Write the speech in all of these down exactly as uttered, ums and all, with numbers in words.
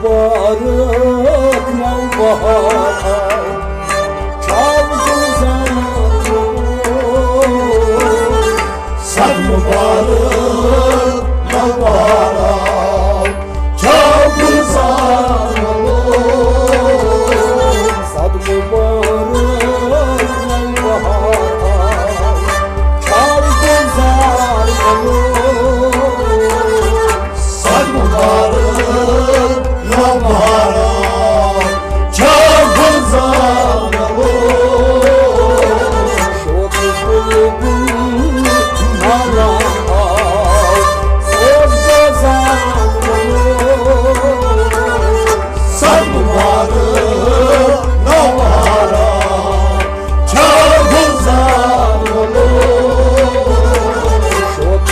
مبارک نوبہار آو، چھاو گُلزار۔ صد مبارک نوبہار آو، چھاو گُلزار۔ صد مبارک نوبہار آو، چھاو گُلزار۔ صد مبارک نوبہار آو، چھاو گُلزار۔ شوق بلبل نالان آو، سوز گُلزار۔ صد مبارک نوبہار آو، چھاو گُلزار۔ شوق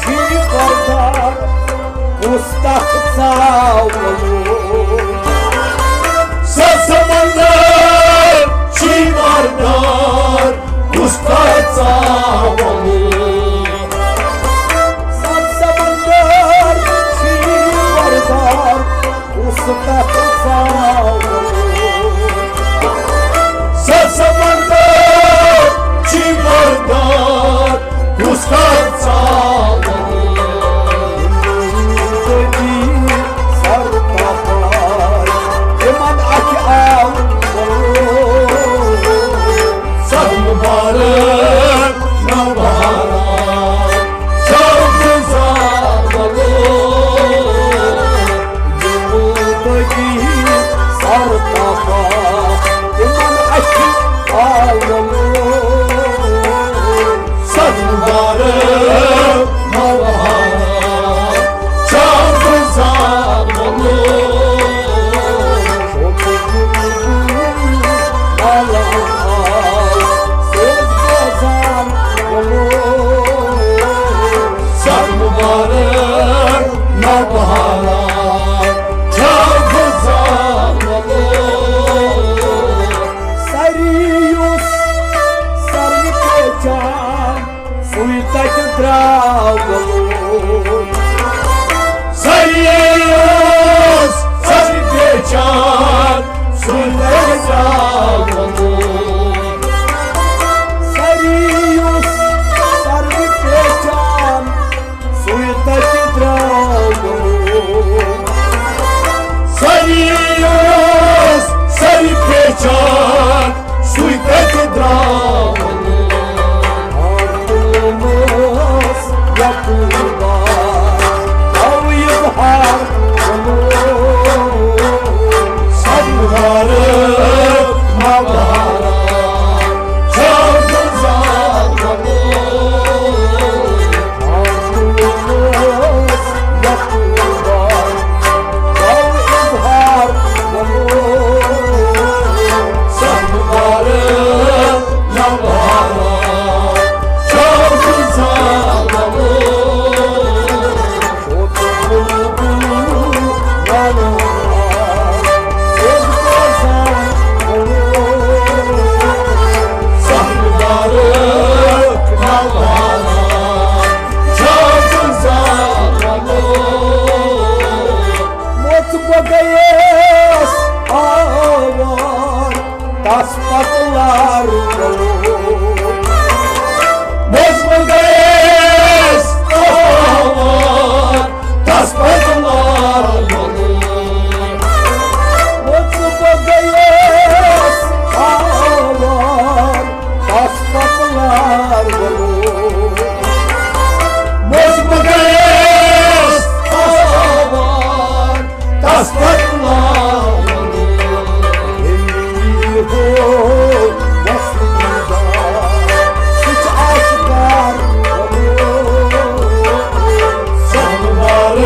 چھی بردار، کُس تَتھ ژاوُل؟ سۄ سمندر چھی بردار، کُس تَتھ ژاوُل؟ سۄ سمندر چھی بردار، کُس تَتھ ژاوُل؟ سۄ سمندر چھی بردار، کُس تَتھ ژاوُل؟ زندگی سر تپار، تِمن اَتھِ آو سر مبارک نوبہارا۔ شوق زاغلو، زندگی سر تپار، تِمن اَتھِ آو سر مبارک نوبہارا۔ شوق زاغلو، سر مبارک نوبہارا، چھا گُزار۔ ساری یُس سر پہچان، سُے تَتہِ درٛاو۔ ساری یُس سر پہچان، سُے تَتہِ درٛاو۔ ساری یُس سر پہچان، سُے تَتہِ درٛاو۔ ساری یُس سر پہچان، سُے تَتہِ درٛاو۔ ہر کُلمس یقین بار، او اظہار کُلو۔ سنوار مبارک، شاہ گلزار کُلو۔ ہر کُلمس یقین بار، او اظہار کُلو۔ سنوار مبارک، شاہ گلزار کُلو۔ موٚژ بہٕ گٔیَس آوار، تَس پَتہٕ لار گوٚو۔ موٚژ بہٕ گٔیَس آوار، تَس پَتہٕ لار گوٚو۔ موٚژ بہٕ گٔیَس آوار، تَس پَتہٕ لار گوٚو۔ موٚژ بہٕ گٔیَس آوار، تَس پَتہٕ لار۔ ییٚمہِ ہو وَسیٖلہٕ دار، سُہ چھُ آشکار۔ سنوار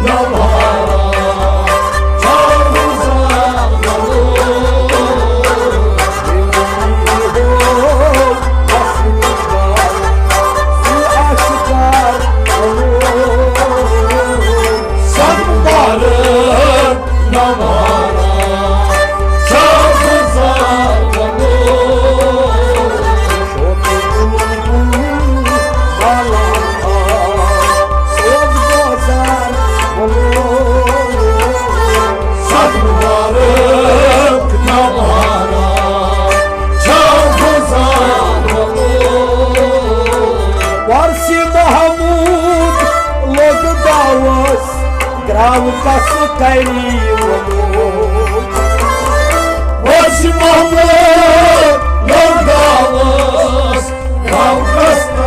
نوبہارا، شاہ گلزار کُلو۔ ییٚمہِ ہو وَسیٖلہٕ دار، سُہ آشکار۔ سر مبارک نوبہارا، شاہ گلزار کُلو۔ سر مبارک نوبہارا، شاہ گلزار کُلو۔ وارث محمود لوٚگ داوس، درٛاو کس کری ووٚنمُت۔ وارث محمود لوٚگ داوس، درٛاو کس